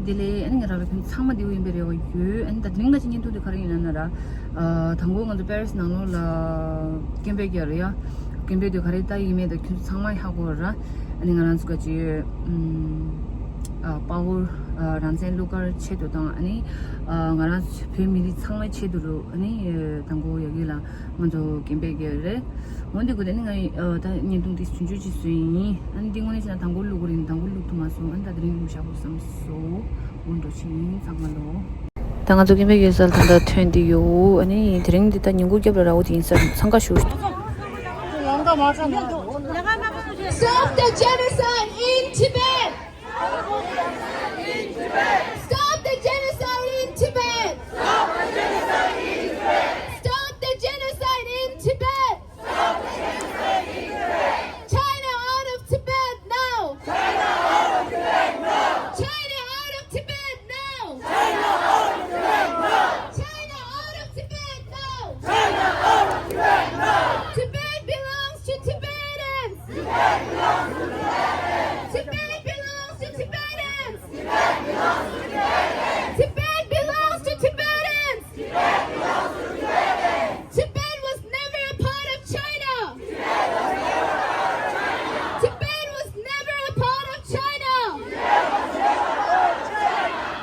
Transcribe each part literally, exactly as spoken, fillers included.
དེ་ལས་ཨ་ནི་ང་རང་ལ་ཁྱོད་ཚང་མ་བདེ་པོ་ཡིན་པའི་རེ་བ་ཡོད། ཨ་ནི་ད་དེ་རིང་ང་ཅི་བརྙན་ཐུང་དེ་ག་རེ་ཡིན་ན་ན་ར། ཨ་དང་པོ་ང་ཚོ་པེ་རིས་ནང་ལོགས་ལ་སྐད་འབོད་རྒྱག་རེད་ཡ། སྐད་འབོད་དེ་ག་རེ་ལྟ་ཡི་མེད་ད་ཁྱོད་ཚོ་ཚང་མ་ཧ་གོ་ར། ཨ་ནི་ང་རང་ཚོ་ག་ཅི་ཨ་དཔའ་བོ་ཨ་རང་བཙན་བླུག་གར་ཆེད་དུ་དང་ཨ་ནི་ཨ་ང་རང་ཚོ་བོད་མི་རིགས་ཚང་མའི་ཆེད་དུ་རུ་ཨ་ནི་དང་པོ་ཡ་གི་ལ། ང་ཚོ་སྐད་འབོད་རྒྱག་རེད། འོན་ཏེ་གོ་ད་ནི་ང་ཡི་ཨ་ད་བརྙན་ཐུང་དེ་ཆུང་ཆུང་ཅིག་བཟོས་ཡིན། ཨ་ནི་འདི་དངོས་གནས་བྱས་ན་དང་པོ་བླུག་གི་རེད། དང་པོ་བླུག་ཐུབ་མ་སོང་། ཨ་ནི་ད་དེ་རིང་བླུག་བཞག་དགོས་བསམ་སོང་། འོ་འགྲོ་ཆེ་ཡིན་ཚང་མ་ལོ། ད་ང་ཚོ་སྐད་འབོད་ཡོད་སར་ད་ལྟ་ཐོན་དེ་ཡོད། ཨ་ནི་དེ་རིང་འདི་ད་ཉིན་གུང་རྒྱབ་ལ་ར་བོ་དེ་ཡིན་སར་འཚང་ཁ་ཤོར། Stop the genocide in Tibet! Stop the genocide in Tibet! Stop the genocide in Tibet! China out of Tibet now! China out of Tibet now! China out of Tibet now! China out of Tibet now! China out of Tibet now! China out of Tibet now! Tibet belongs to Tibetans! Tibet belongs to Tibetans! Tibet belongs to Tibetans! Tibet belongs to Tibetans! Tibet belongs to Tibetans! Tibet was never a part of China! Tibet was never a part of China! Tibet was never a part of China! Tibet was never a part of China!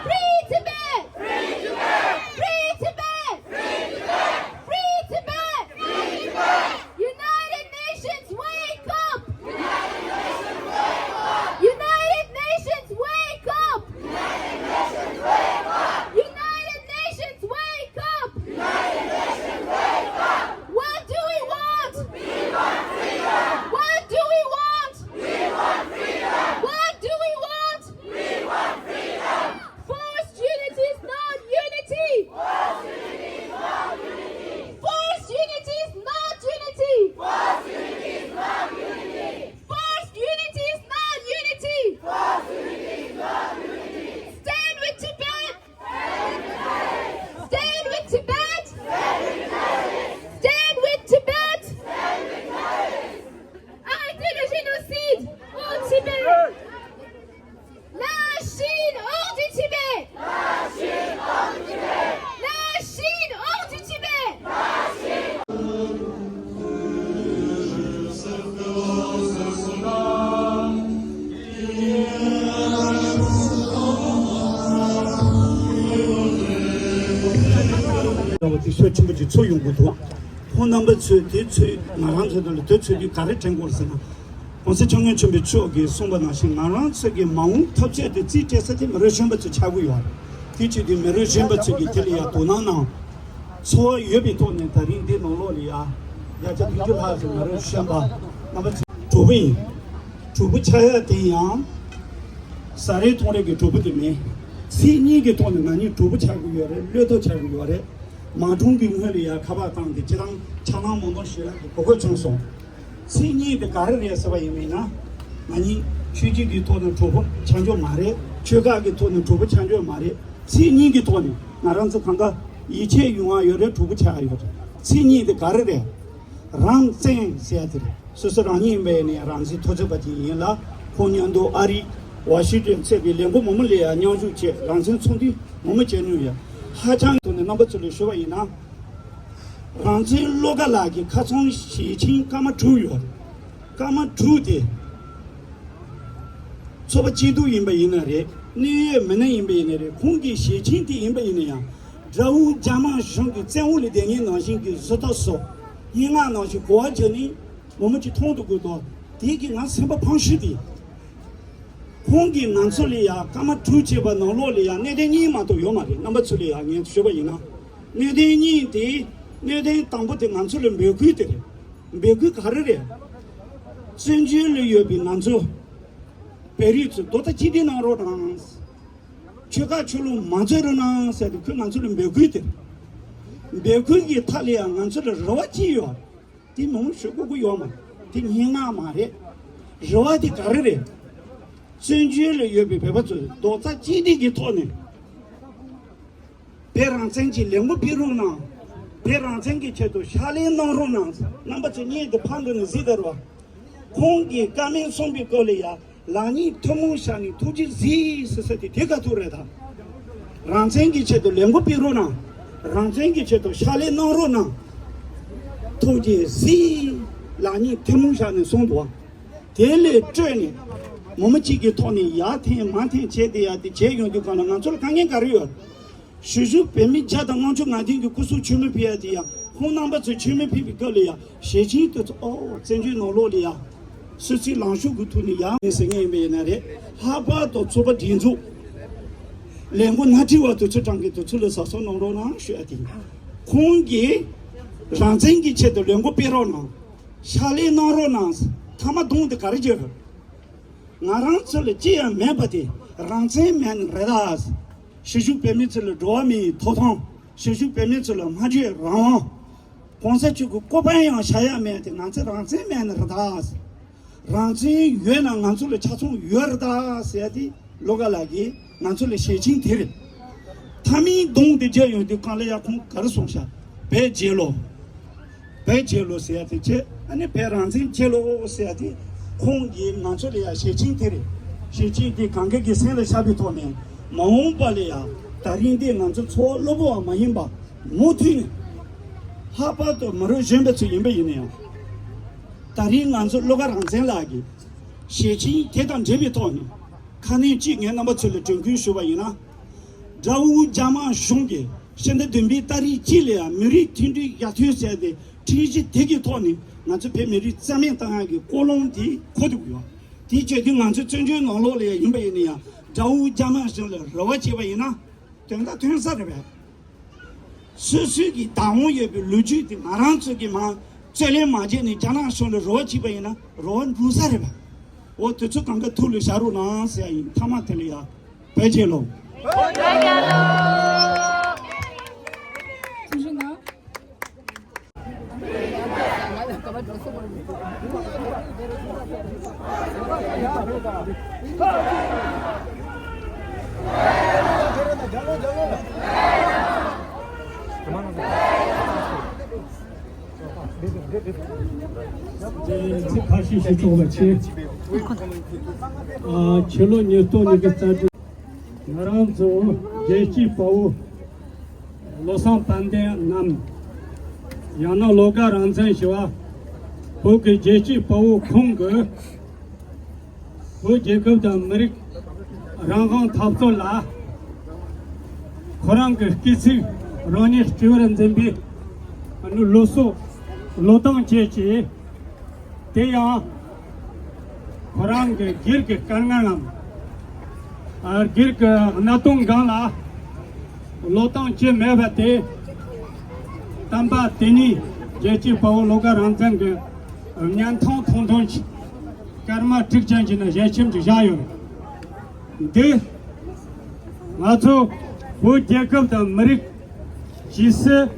Free Tibet! Free Tibet! Free Tibet! Free Tibet! Free Tibet! Free Tibet! United Nations, wake up! United Nations, wake up! United Nations, wake up! United Nations, wake up! United Nations, wake up! What do we want? We want freedom! What do we want? We want freedom! What do we want? We want freedom! Forced unity is not unity! Forced unity is not unity! Forced unity is not unity! Forced unity is not unity! Forced unity is not unity! Forced unity is not unity! Stand with Tibet! Stand with Tibet! Stand with Tibet! Arrêtez le génocide au Tibet! La Chine hors du Tibet! La Chine hors du Tibet! La Chine hors du Tibet! དེ་ཤོད་ཆེན་པོ་ཅིག་ཚུགས་ཡོང་གི་འདུག་ཁོང་རྣམ་པ་ཚོས་དེ་ཚོས་ང་རང་ཚོ་དང་ལ་དེ་ཚོས་དུས་ག་རེ་དྲན་དགོས་ཟེར་ན། གོང་ས་སྐྱབས་མགོན་ཆེན་པོ་མཆོག་གིས་གསུངས་པ་ནང་བཞིན་ང་རང་ཚོ་གི་མ་འོངས་འཐབ་རྩོད་དེ་རྩིས་སྤྲད་ས་དེ་མི་རབས་གཞོན་པ་ཚོ་ཆགས་ཀྱི་ཡོད་རེད། དེ་བྱས་དུས་མི་རབས་གཞོན་པ་ཚོ་གིས་དེ་ལ་ཡང་དོ་སྣང་གནང་། ཚོར་བ་ཡོད་པའི་ཐོག་ནས་ད་རིང་འདི་ནང་ལོགས་ལ་ཡང་བརྒྱ་ཆ་བདུན་ཅུ་ལྷག་ཙམ་མི་རབས་གཞོན་པ་རྣམ་པ་ཚོ་གྲོགས་པོ་ཡིན། གྲོགས་པོ་ཆགས་ཡ་དེ་ཡང་ཟ་རེས་འཐུང་རེས་ཀྱི་གྲོགས་པོ་དེ་མིན། ཚིག་གཉིས་ཀྱི་ཐོག་ནས་ང་གཉིས་གྲོགས་པོ་ཆགས་ཀྱི་ཡོད་རེད། བློས་གཏོང་ཆགས་ཀྱི་ཡོད་རེད། མ་གྲོངས་ཀྱི་སྔོན་ལ་ཡང་ཁ་པར་བཏང་སྟེ་སྤྱིར་བཏང་ཆ་ཚང་མང་པོ་ཞིག་ལ་གོ་སྐབས་བྱུང་སོང་། ཚིག་གཉིས་དེ་ག་རེ་རེད་ཟེར་བ་ཡིན་མིན་ན། ང་གཉིས་ཆོས་བརྒྱུད་ཀྱི་ཐོག་ནས་གྲོགས་པོ་ཆགས་འཇོག་མ་རེད། ཆོལ་ཁ་གི་ཐོག་ནས་གྲོགས་པོ་ཆགས་འཇོག་མ་རེད། ཚིག་གཉིས་ཀྱི་ཐོག་ནས་ང་རང་ཚོ་གང་ག་ཡིད་ཆེས་ཡོང་བ་ཡོད་རེད། གྲོགས་པོ་ཆགས་ཡོད་རེད། ཚིག་གཉིས་དེ་ག་རེ་རེད། རང་བཙན་ཟེར་ཡ་དེ་རེད། སོ་སོ་རང་ཉིད་ཡིན་པ་ཡིན་ནའི་རང་བཙན་ཐོབ་ཚད་པ་ཅིག་ཡིན་ལ། ཁོང་མཉམ་དུ་ཨ་རི་ཝ་ཤིང་ཏོན་ཚད་པའི་ལས་འགུལ་མང་པོ་ལ་ཡང་མཉམ་ཞུགས་བྱས། རང་བཙན་ཚོགས་འདུ་མང་པོ་བྱས་མྱོང་ཡོད། ཧ་ཅང་ཐོག་ནས་རྣམ་པ་ཚོ་ལ་ཞུ་བ་ཡིན་ན། རང་བཙན་བློ་དགའ་ལགས་ཀྱི་ཁ་སང་ཞལ་ཆེམས་སྐར་མ་དྲུག་ཡོད། སྐར་མ་དྲུག་དེ་ཚོགས་པ་སྐྱིད་སྡུག་ཡིན་པ་ཡིན་ན་རེད། གནད་ཡོད་མི་སྣ་ཡིན་པ་ཡིན་ན་རེད། ཁོང་གི་ཞལ་ཆེམས་དེ་ཡིན་པ་ཡིན་ན་ཡང་། དགྲ་བོ་རྒྱ་དམར་གཞུང་གི་བཙན་འོག་ལ་བསྡད་མཁན་ནང་བཞིན་གྱི་བཟོ་ལྟ་བཟོ། སྙན་ངག་ནང་བཞིན་གོ་བ་བརྗོད་ནས་མི་མང་གིས་མཐོང་དུ་དགོས་དོ། དེ་གིས་ང་སེམས་པ་ཕངས་ཤི་དེ། ཁོང་གིས་ང་ཚོ་ལ་ཡང་སྐར་མ་དྲུག་བྱས་པ་ནང་ལོགས་ལ་ཡང་གནད་དོན་གཉིས་མ་གཏོགས་ཡོད་མ་རེད། རྣམ་པ་ཚོ་ལ་ཡང་ངས་ཞུས་པ་ཡིན་ན། གནད་དོན་གཉིས་དེ་གནད་དོན་དང་པོ་དེ་ང་ཚོ་ལ་འབོད་སྐུལ་དེ་རེད། འབོད་སྐུལ་ག་རེ་རེད། བཙན་བྱོལ་ལ་ཡོད་པའི་ང་ཚོ་བོད་རིགས་ཚོ་རྡོག་རྩ་གཅིག་སྒྲིལ་གནང་རོགས་གནང་། ཆོལ་ཁ་ཆོས་ལུགས་མ་རྩོད་རོགས་གནང་ཟེར་ཏེ་ཁོས་ང་ཚོ་ལ་འབོད་སྐུལ་དེ་རེད། འབོད་སྐུལ་གྱི་མཐའ་ལ་ཡང་ང་ཚོ་ལ་རེ་བ་ཅི་ཡོད། དེ་མང་ཤོས་ལྐུགས་ཀྱི་ཡོད་མ་རེད། དེ་སྙན་ངག་མ་རེད། རེ་བ་དེ་ག་རེ་རེད། བཙན་བྱོལ་ལ་ཡོད་པའི་བོད་པ་ཚོས་རྡོག་རྩ་གཅིག་སྒྲིལ་གྱི་ཐོག་ནས་བོད་རང་བཙན་གྱི་ལས་འགུལ་སྤེལ་རོགས་གནང་། བོད་རང་བཙན་གྱི་ཆེད་དུ་ཕྱག་ལས་གནང་རོགས་གནང་། རྣམ་པ་ཚོས་བརྙན་དེ་ཕར་འགྲོ་ནས་གཟིགས་དང་རོགས། ཁོང་གིས་བཀའ་མོལ་གསུངས་པའི་སྐོར་ལ་ཡང་ ལག་གཉིས་ཐུན་མོང་བཞག་ནས་ཐུགས་རྗེས་གཟིགས་ཟེར་ས་དེ་དེ་ག་ཐུག་རེད་ད། རང་བཙན་གྱི་ཆེད་དུ་ལས་འགུལ་སྤེལ་རོགས་གནང་། རང་བཙན་གྱི་ཆེད་དུ་ཕྱག་ལས་གནང་རོགས་གནང་། ཐུགས་རྗེས་གཟིགས། ལག་གཉིས་ཐུན་མོང་བཞག་ནས་གསུངས་འདུག་བ། དེ་ལས་སྤྲོས་ནས་མི་མི་གཅིག་གི་ཐོག་ནས་ཡར་འཐེན་མར་འཐེན་བྱས་ཏེ་ཡ་དེ་བྱས་ཡོང་དུས་གང་ལ་ང་ཚོར་དཀའ་ངལ་ག་རེ་ཡོད། གཞིས་བཞུགས་བོད་མི་བརྒྱ་དང་ལྔ་བཅུ་ང་བདུན་གྱི་སྐུ་གཟུགས་མཆོད་མེ་ཕུལ་ཡ་དེ་ཡང་ཁོང་རྣམ་པ་ཚོས་མཆོད་མེ་ཕུལ་བའི་སྐབས་ལ་ཡང་ཞལ་ཆེམས་དེ་ཚོ་ཨོ་བཙན་བྱོལ་ནང་ལོགས་ལ་ཡང་སུད་སིའི་ལངས་ཕྱོགས་ཀྱི་ཐོག་ནས་ཡང་མེད་ཟེར་མཁན་ཡིན་པ་ཡིན་ན་རེད། ལྷག་པར་དུ་ཚོགས་པ་སྒྲིག་འཛུགས་ལས་འགུལ་སྣེ་ཁྲིད་པ་དེ་ཚོ་གྲངས་ཀྱི་དེ་ཚོ་ལ་གཟབ་གཟབ་གནང་རོགས་གནང་ཞུ་ཡ་དེ་ཡིན། ཁོང་གིས་རང་བཙན་གྱི་ཆེད་དུ་ལས་འགུལ་སྤེལ་རོགས་གནང་། ཕྱག་ལས་གནང་རོགས་གནང་། མཐའ་མ་གདོང་དེ་ག་རེ་བརྗོད་རེད། ང་རང་ཚོ་ལ་ཅི་ཡང་མེད་པ་དེ་རང་བཙན་མེད་ནི་རེད་ད། གཞིས་བཞུགས་བོད་མི་ཚོ་ལ་འགྲོ་བ་མིའི་ཐོབ་ཐང་། གཞིས་བཞུགས་བོད་མི་ཚོ་ལ་སྨྲ་བརྗོད་རང་དབང་། གོང་ས་མཆོག་གི་བཀོད་པ་ཡང་བཞག་ཡ་མེད་དེ་ང་ཚོ་རང་བཙན་མེད་ནི་རེད་ད། རང་བཙན་ཡོད་ན་ང་ཚོ་ལ་ཆ་ཚང་ཡོད་རེད་ད་ཟེར་ཡ་དེ་བློ་དགའ་ལགས་ཀྱིས་ང་ཚོ་ལ་ཞལ་ཆེམས་དེ་རེད། མཐའ་མའི་གདོང་དེ་མཇལ་ཡོང་དུས་གང་ལ་ཡ་ཁོང་ག་རེ་གསུངས་ཤག་བོད་རྒྱལ་ལོ། བོད་རྒྱལ་ལོ་ཟེར་ཡ་དེ་བྱས། ཨ་ནི་བོད་རང་བཙན་རྒྱལ་ལོ་ཟེར་ཡ་དེ་ཁོང་གིས་ང་ཚོ་ལ་ཡ་ཞལ་ཆེམས་དེ་རེད། ཞལ་ཆེམས་དེ་གང་ག་གི་སེམས་ལ་ཤར་བའི་ཐོག་ནས་མ་འོངས་པ་ལ་ཡ་ད་རིང་འདི་ང་ཚོ་ཚོ་བ་སློབ་བུ་བ་མ་ཡིན་པ་མུ་མཐུད་ནས་ལྷག་པར་དུ་མི་རབས་གཞོན་པ་ཚོ་ཡིན་པ་ཡིན་ན་ཡང་། ད་རིང་ང་ཚོ་བློ་དགའ་རང་བཙན་ལགས་ཀྱི་ཞལ་ཆེམས་དེ་དང་འབྲེལ་བའི་ཐོག་ནས་ཁ་སྣོན་གཅིག་ངས་རྣམ་པ་ཚོ་ལ་དྲན་སྐུལ་ཞུ་བ་ཡིན་ན། དགྲ་བོ་རྒྱ་དམར་གཞུང་གིས་ཕྱི་ཟླ་བདུན་པའི་ཏ་རིག་གཅིག་ལ་ཡང་མི་རིགས་མཐུན་སྒྲིལ་ཡར་ཐོན་ཟེར་ཏེ་ཁྲིམས་གཞི་དེ་གི་ཐོག་ནས་ང་ཚོ་བོད་མི་རིགས་རྩ་མེད་བཏང་ཡག་གི་ཀོ་ལོང་དེ་འཁོར་ཐུབ་ཡོད། དེ་བྱས་དུས་ང་ཚོ་བཙན་བྱོལ་ནང་ལོགས་ལ་ཡང་ཡིན་པ་ཡིན་ན་ཡང་དགྲ་བོ་རྒྱ་དམར་གཞུང་ལ་རེ་བ་བྱས་པ་ཡིན་ན་དོན་དག་ཐོན་ས་རེད་པས། སོ་སོའི་གི་བདག་དབང་ཡོད་པའི་ལོ་རྒྱུས་དེ་ང་རང་ཚོ་གི་མ་རྩོད་ལེན་མ་བྱས་ནས་རྒྱ་ནག་གཞུང་ལ་རེ་བ་བྱས་པ་ཡིན་ན་རེ་བ་འགྲུབ་ས་རེད་པས། འོ་དེ་ཚོ་གང་ག་ཐུགས་ལ་བཞག་རོགས་གནང་ཟེར་ཡ་ཡིན། མཐའ་མ་དེ་ལ་ཡ་བོད་རྒྱལ་ལོ། ཐུགས་རྗེ་གནང་། ཚིག་ཁ་ཤས་ཤིག་ཆོག་པ་བྱེད། ཨ། ཕྱི་ལོ་ཉིས་སྟོང་ཉི་ཤུ་རྩ་དྲུག་ང་རང་ཚོ་རྒྱལ་གཅེས་དཔའ་བོ་བློ་བཟང་དཔལ་ལྡན་རྣམས། ཡང་ན་བློ་དགའ་རང་བཙན་ཞེས་པ། བོད་ཀྱི་རྒྱལ་གཅེས་དཔའ་བོ་ཁོང་གིས་བོད་རྒྱལ་ཁབ་དང་མི་རིགས་རང་དབང་འཐབ་རྩོད་ལ་ཁོ་རང་གི་སྐུ་ཚེ་རང་ཉིད་སྤྲེའུར་འཛིན་པའི་ལུས་སྲོག་བློས་བཏང་བྱས་ཀྱི། དེ་ཡང་ཁོ་རང་གི་སྒེར་གྱི་དཀའ་ངལ་ངམ། ཨ། སྒེར་གྱི་གནད་དོན་སྒང་ལ་བློས་བཏང་བྱས་མེད་པ་དེ། བསྟན་པ་དེ་ཉིད་རྒྱལ་གཅེས་དཔའ་བོ་བློ་དགའ་རང་བཙན་གྱི་བརྙན་ཐུང་ཐུང་ཐུང་ཅིག་སྐར་མ་དྲུག་ཅན་ཅིག་ནང་ཞལ་ཆེམས་ཅིག་བཞག་ཡོད། འདི་ང་ཚོ་བོད་རྒྱལ་ཁབ་དང་མི་རིགས་ཇི་སྲིད་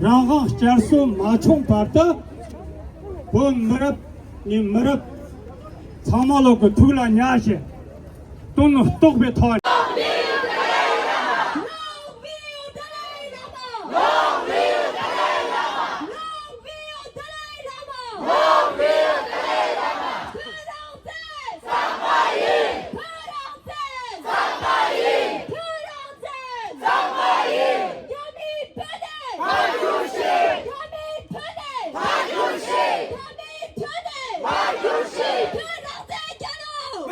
རང་དབང་བསྐྱར་གསོ་མ་བྱུང་བར་དུ། བོད་མི་རབས་ནས་མི་རབས་ཚང་མ་ལོག་གི་ཐུགས་ལ་ཉར་ཞིང་། དོན་རྟོགས་པའི་ཐོག་ནས། Long live Dalai Lama! Long live Dalai Lama! Long live Dalai Lama! Long live Dalai Lama! བོད་རང་བཙན། བོད་རང་བཙན། བོད་རང་བཙན། རྒྱ་མིའི་བོད་དོན། རྒྱ་མིའི་བོད་དོན། རྒྱ་མིའི་བོད་དོན། བོད་རང་བཙན་རྒྱལ་ལོ།